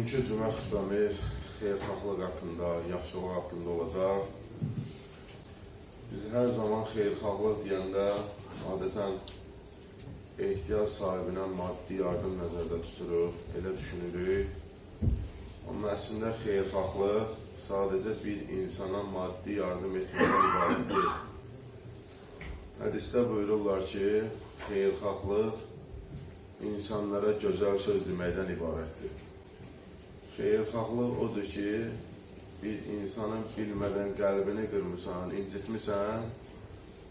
Bugünkü cümə xütbəmiz xeyirxahlıq haqqında, yaxşılıq haqqında olacaq. Biz hər zaman xeyirxahlıq deyəndə adətən ehtiyac sahibinə maddi yardım nəzərdə tuturuq, elə düşünürük. Amma əslində xeyirxahlıq sadəcə bir insana maddi yardım etməkdən ibarət deyil. Hədisdə buyururlar ki, xeyirxahlıq insanlara gözəl söz deməkdən ibarətdir. Xeyirxahlıq odur ki, bir insanın bilmədən qəlbini qırmısan, incitmisən,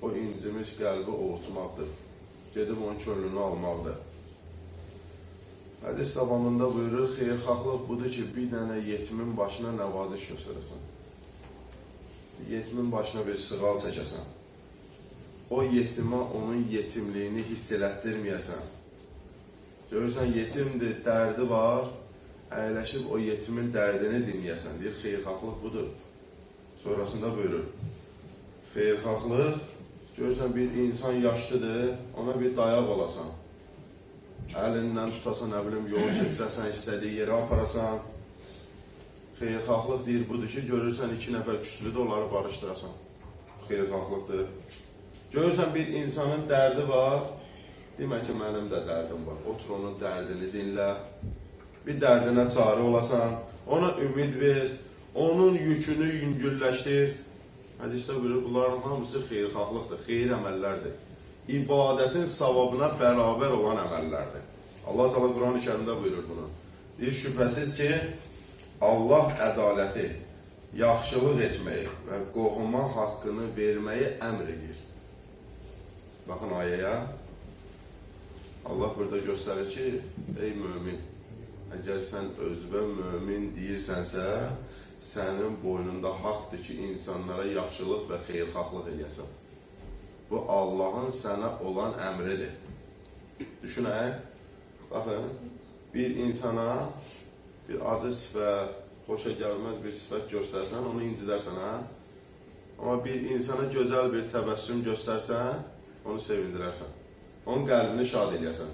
o incimiş qəlbi ovutmaqdır. Gedib onun könlünü almaqdır. Hədis davamında buyurur, xeyirxahlıq budur ki, bir dənə yetimin başına nəvaziş göstərəsən. Yetimin başına bir sığal çəkəsən. O yetimə onun yetimliyini hiss elətdirməyəsən. Görürsən, yetimdir, dərdi var, əyləşib o yetimin dərdini dinləyəsən. Deyir, xeyirxahlıq budur. Sonrasında buyurur, xeyirxahlıq, görürsən bir insan yaşlıdır, ona bir dayaq olasan. Əlindən tutasan, nə bilim, yol keçirəsən, istədiyi yerə aparasan. Xeyirxahlıq deyir budur ki, görürsən iki nəfər küslüdür, onları barışdırasan. Xeyirxahlıqdır. Görürsən bir insanın dərdi var, demə ki, mənim də dərdim var. Otur onun dərdini dinlə, bir dərdinə çarə olasan, ona ümid ver, onun yükünü yüngülləşdir. Hədisdə buyurur, bunların hamısı xeyirxahlıqdır, xeyir əməllərdir. İbadətin savabına bərabər olan əməllərdir. Allah Teala Quran-ı Kərimdə buyurur bunu. Deyir, şübhəsiz ki, Allah ədaləti, yaxşılıq etməyi və qohuma haqqını verməyi əmr edir. Baxın ayəyə. Allah burada göstərir ki, ey mömin, əgər sən özünə mömin deyirsənsə, sənin boynunda haqdır ki, insanlara yaxşılıq və xeyirxahlıq eləyəsən. Bu, Allahın sənə olan əmridir. Düşünək, baxın, bir insana bir acı sifət, xoşa gəlməz bir sifət göstərsən, onu incidərsən, hə? Amma bir insana gözəl bir təbəssüm göstərsən, onu sevindirərsən. Onun qəlbini şad eləyəsən.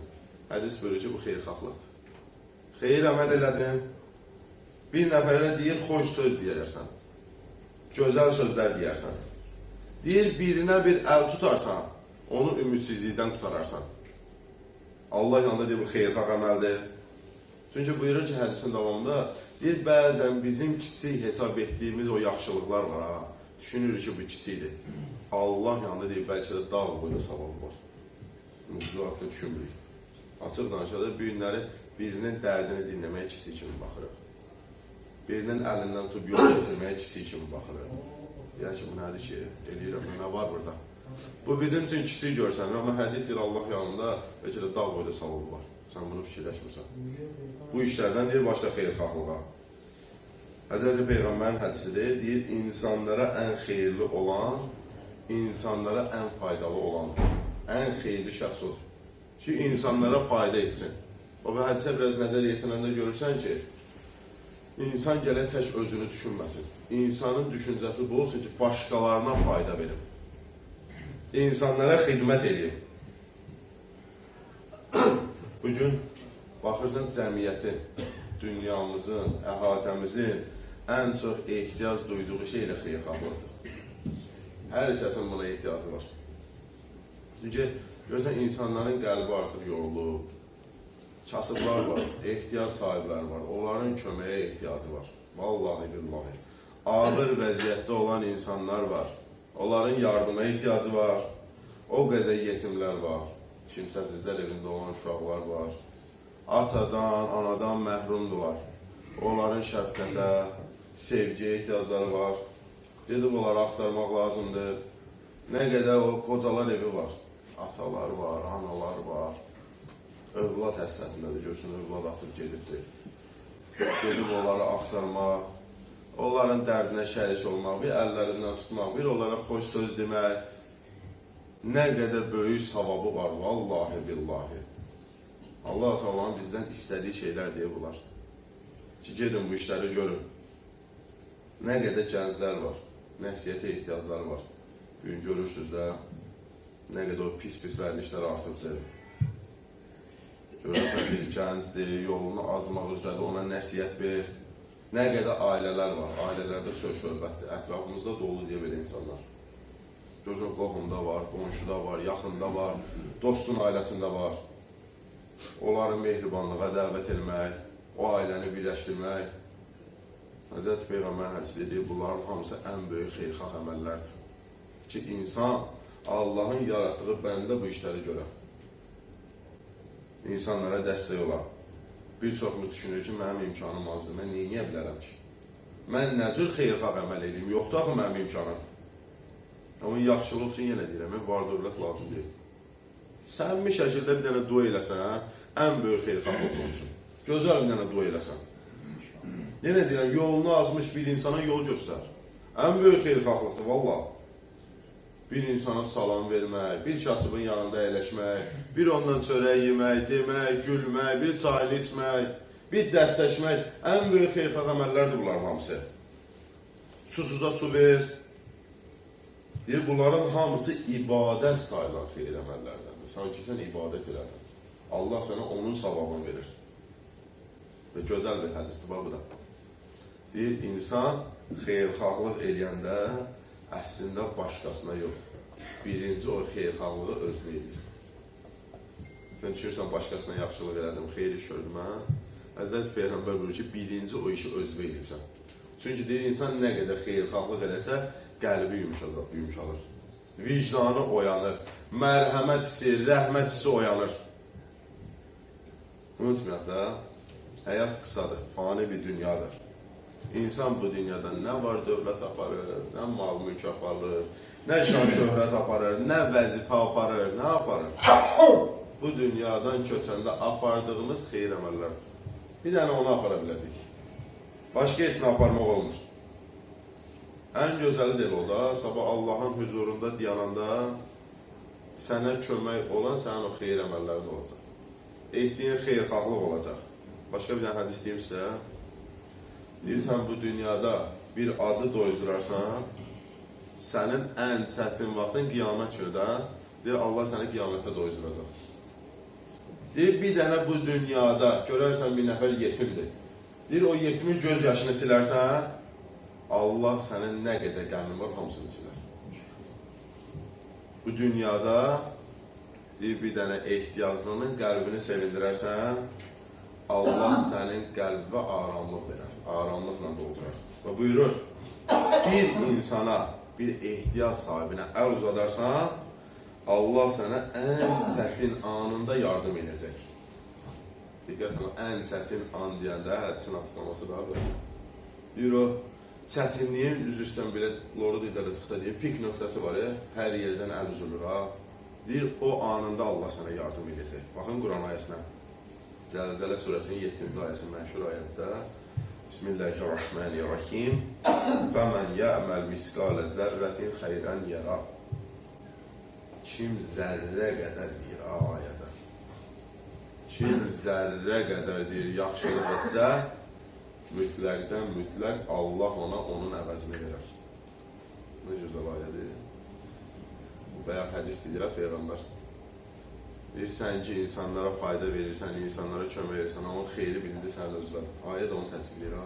Hədis buyurur ki, bu xeyirxahlıqdır. Xeyir əməl elədin, bir nəfərə deyir, xoş söz deyərsən. Gözəl sözlər deyərsən. Deyir, birinə bir əl tutarsan, onu ümidsizlikdən qurtararsan. Allah yanında deyir, bu xeyirxah əməldir. Çünki buyurur ki, hədisin davamında, deyir, bəzən bizim kiçik hesab etdiyimiz o yaxşılıqlar var, ha. Düşünürük ki, bu kiçikdir. Allah yanında deyir, bəlkə də dağ boyda savabı var. Mövzu haqqında düşünmürük. Açıq danışaq, bu günləri birinin dərdini dinləməyə kiçik kimi baxırıq. Birinin əlindən tutub yol keçirməyə kiçik kimi baxırıq. Deyər ki, bu nədir ki, eləyirəm, nə var burada? Bu bizim üçün kiçik görsənir, amma hədis ilə Allah yanında bəlkə də dağ boyda savabı var. Sən bunu fikirləşmirsən. Bu işlərdən deyir, başla xeyirxahlığa. Həzrəti Peyğəmbərin hədisidir, deyir, insanlara ən xeyirli olan, insanlara ən faydalı olandır. Ən xeyirli şəxs odur. Ki, insanlara fayda etsin. O bu hədisə biraz nəzər yetirəndə görürsən ki, insan gərək tək özünü düşünməsin. İnsanın düşüncəsi bu olsun ki, başqalarına fayda verim. İnsanlara xidmət eləyim. Bugün baxırsan cəmiyyətin, dünyamızın, əhatəmizin ən çox ehtiyac duyduğu şey elə xeyirxahlıqdır. Hər kəsin buna ehtiyacı var. Çünki görürsən insanların qəlbi artıq yorulub, kasıblar var, ehtiyac sahibləri var, onların köməyə ehtiyacı var. Vallahi billahi. Ağır vəziyyətdə olan insanlar var. Onların yardıma ehtiyacı var. O qədər yetimlər var. Kimsəsizlər evində olan uşaqlar var. Atadan, anadan məhrumdular. Onların şəfqətə, sevgiyə ehtiyacları var. Gedib onları axtarmaq lazımdır. Nə qədər o qocalar evi var. Atalar var, analar var. Övlad həsrətindədir, görsün, övlad atıb gedibdir. Gedib onları axtarmaq, onların dərdinə şərik olmaq, bir əllərindən tutmaq, bir onlara xoş söz demək. Nə qədər böyük savabı var, vallahi billahi. Allah Teala'nın bizdən istədiyi şeylər deyə bunlar. Ki, gedin bu işləri görün. Nə qədər gənclər var, nəsihətə ehtiyacları var. Bugün görürsünüz də, nə qədər o pis-pis vərdişlər artıbdır. Görürsən bir gəncdir, yolunu azmaq üzrədir, ona nəsihət ver. Nə qədər ailələr var, ailələrdə söz söhbətdir, ətrafımızda dolu deyə belə insanlar. Görürsən qohumda var, qonşuda var, yaxında var, dostun ailəsində var. Onları mehribanlığa dəvət etmək, o ailəni birləşdirmək. Həzrəti Peyğəmbər hədisi deyir, bunların hamısı ən böyük xeyirxah əməllərdir. Ki, insan Allahın yaratdığı bəndə bu işləri görə. İnsanlara dəstək olar. Bir çoxumuz düşünür ki, mənim imkanım azdır, mən nə edə bilərəm ki? Mən nə cür xeyirxah əməl edeyim? Yoxdur axı mənim imkanım. Amma yaxşılıq üçün yenə deyirəm, var dövlət lazım deyil. Səmimi şəkildə bir dənə dua eləsən, ən böyük xeyirxahlıq olsun. Gözəl bir dənə dua eləsən. Yenə deyirəm, yolunu azmış bir insana yol göstər. Ən böyük xeyirxahlıqdır, vallah. Bir insana salam vermək, bir kasıbın yanında əyləşmək, bir ondan çörək yemək, demək, gülmək, bir çayını içmək, bir dərdləşmək. Ən böyük xeyirxah əməllərdir bunların hamısı. Susuza su ver. Deyir, bunların hamısı ibadət sayılan xeyir əməllərdəndir. Sanki sən ibadət elədin. Allah sənə onun savabını verir. Və gözəl bir hədisdir bax bu da. Deyir, insan xeyirxahlıq eləyəndə əslində başqasına yox. Birinci o xeyirxahlığı özünə edir. Sən düşünürsən başqasına yaxşılıq elədim, xeyir iş gördüm, hə? Həzrəti Peyğəmbər buyurur ki, birinci o işi özünə eləyirsən. Çünki deyir, insan nə qədər xeyirxahlıq eləsə, qəlbi yumşalır, yumşalır. Vicdanı oyanır, mərhəmət hissi, rəhmət hissi oyanır. Unutmayaq da, həyat qısadır, fani bir dünyadır. İnsan bu dünyada nə var dövlət aparır, nə mal mülk aparır, nə şan şöhrət aparır, nə vəzifə aparır, nə aparır. Bu dünyadan köçəndə apardığımız xeyir əməllərdir. Bir dənə onu apara biləcək. Başqa heç nə aparmaq olmur. Ən gözəli də elə o da, sabah Allahın hüzurunda dayananda sənə kömək olan sənin o xeyir əməllərin olacaq. Etdiyin xeyirxahlıq olacaq. Başqa bir dənə hədis deyim sizə. Deyirsən bu dünyada bir acı doyuzdurarsan, sənin ən çətin vaxtın qiyamət günü də, deyir Allah səni qiyamətdə doyuzduracaq. Deyir bir dənə bu dünyada görərsən bir nəfər yetimdir. Deyir o yetimin göz yaşını silərsən, Allah sənin nə qədər qəmin var hamısını silər. Bu dünyada deyir bir dənə ehtiyaclının qəlbini sevindirərsən, Allah sənin qəlbinə aramlıq verər, aramlıqla doldurar. Və buyurur, bir insana, bir ehtiyac sahibinə əl uzadarsan, Allah sənə ən çətin anında yardım edəcək. Diqqətlə, ən çətin an deyəndə hədisin açıqlaması da bu. Deyir o, çətinliyin üzr istəyirəm belə loru dildə çıxsa deyir, pik nöqtəsi var ya, hər yerdən əl üzülür ha. Deyir, o anında Allah sənə yardım edəcək. Baxın Quran ayəsinə. Zəlzələ surəsinin 7-ci ayəsi məşhur ayətdə. Bismillahirrahmanirrahim. Fəmən ya'məl misqalə zərrətin xeyrən yara. Kim zərrə qədər deyir ha ayədə. Kim zərrə qədər deyir yaxşılıq etsə, mütləqdən mütləq Allah ona onun əvəzini verər. Nə gözəl ayədir. Bu bayaq hədis deyir Peyğəmbər. Deyirsən ki, insanlara fayda verirsən, insanlara kömək edirsən, onun xeyri birinci sənin özünədir. Ayə də onu təsdiqləyir ha.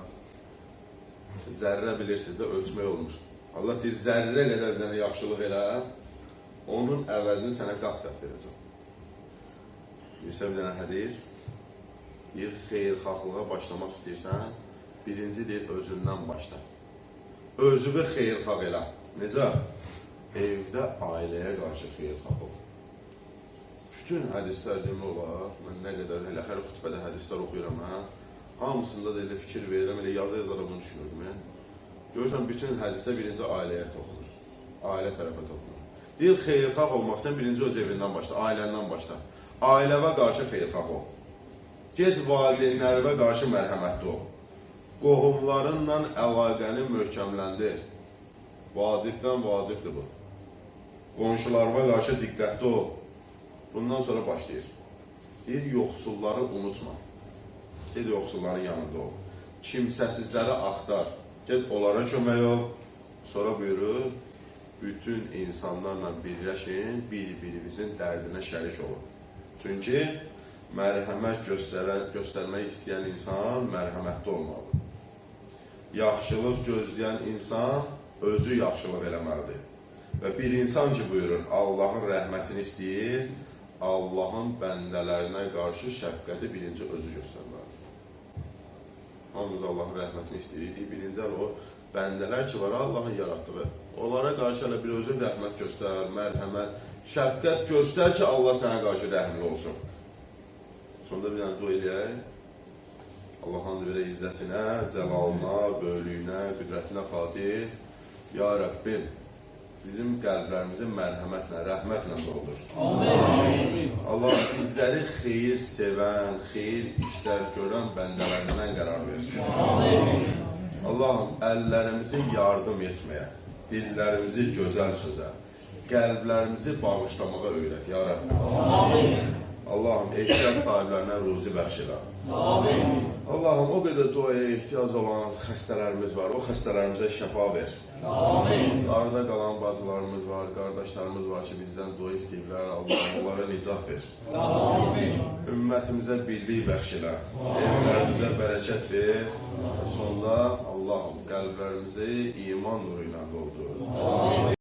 Zərrə bilirsiniz də ölçmək olmur. Allah deyir, zərrə qədər bir dənə yaxşılıq elə, onun əvəzini sənə qat-qat verəcəm. Isə bir dənə hədis, deyir, xeyirxahlığa başlamaq istəyirsən, birinci deyir, özündən başla. Özünü xeyirxah elə. Necə? Evdə ailəyə qarşı xeyirxah ol. Bütün hədislər demək olar, mən nə qədər elə hər xütbədə hədislər oxuyuram, hə? Hamısında da elə fikir verirəm, elə yaza-yaza da bunu düşünürdüm. Hə? Görürsən, bütün hədisdə birinci ailəyə toxunur. Ailə tərəfə toxunur. Deyir, xeyirxah olmaq sən birinci öz evindən başla, ailəndən başla. Ailəvə qarşı xeyirxah ol. Get valideynlərinə qarşı mərhəmətli ol. Qohumlarınla əlaqəni möhkəmləndir. Vacibdən vacibdir bu. Qonşularına qarşı diqqətli ol. Bundan sonra başlayır. Deyir, yoxsulları unutma. Get yoxsulların yanında ol. Kimsəsizləri axtar. Get onlara kömək ol. Sonra buyurur, bütün insanlarla birləşin, bir-birinizin dərdinə şərik olun. Çünki Mərhəmət göstərmək istəyən insan mərhəmətli olmalıdır. Yaxşılıq gözləyən insan özü yaxşılıq eləməlidir. Və bir insan ki buyurur, Allahın rəhmətini istəyir, Allahın bəndələrinə qarşı şəfqəti birinci özü göstərməlidir. Hamımız Allahın rəhmətini istəyirik. Birinci əl o bəndələr ki var Allahın yaratdığı. Onlara qarşı hələ bir özün rəhmət göstər, mərhəmət, şəfqət göstər ki, Allah sənə qarşı rəhimli olsun. Sonda bir dənə dua eləyək. Allahın verə izzətinə, cəlalına, böyüklüyünə, qüdrətinə xatir. Ya Rəbbim, bizim qəlblərimizi mərhəmətlə, rəhmətlə doldur. Amin. Allah bizləri xeyir sevən, xeyir işlər görən bəndələrindən qərar ver. Amin. Allahım əllərimizi yardım etməyə, dillərimizi gözəl sözə, qəlblərimizi bağışlamağa öyrət, ya Rəbbim. Amin. Allahım ehtiyac sahiblərinə ruzi bəxş elə. Amin. Allahım o qədər duaya ehtiyac olan xəstələrimiz var, o xəstələrimizə şəfa ver. Amin. Arada qalan bacılarımız var, qardaşlarımız var ki, bizdən dua istəyirlər. Allahım onlara nicat ver. Amin. Ümmətimizə birlik bəxş elə. Evlərimizə bərəkət ver. Və sonda Allahım qəlblərimizi iman nuru ilə doldur. Amin.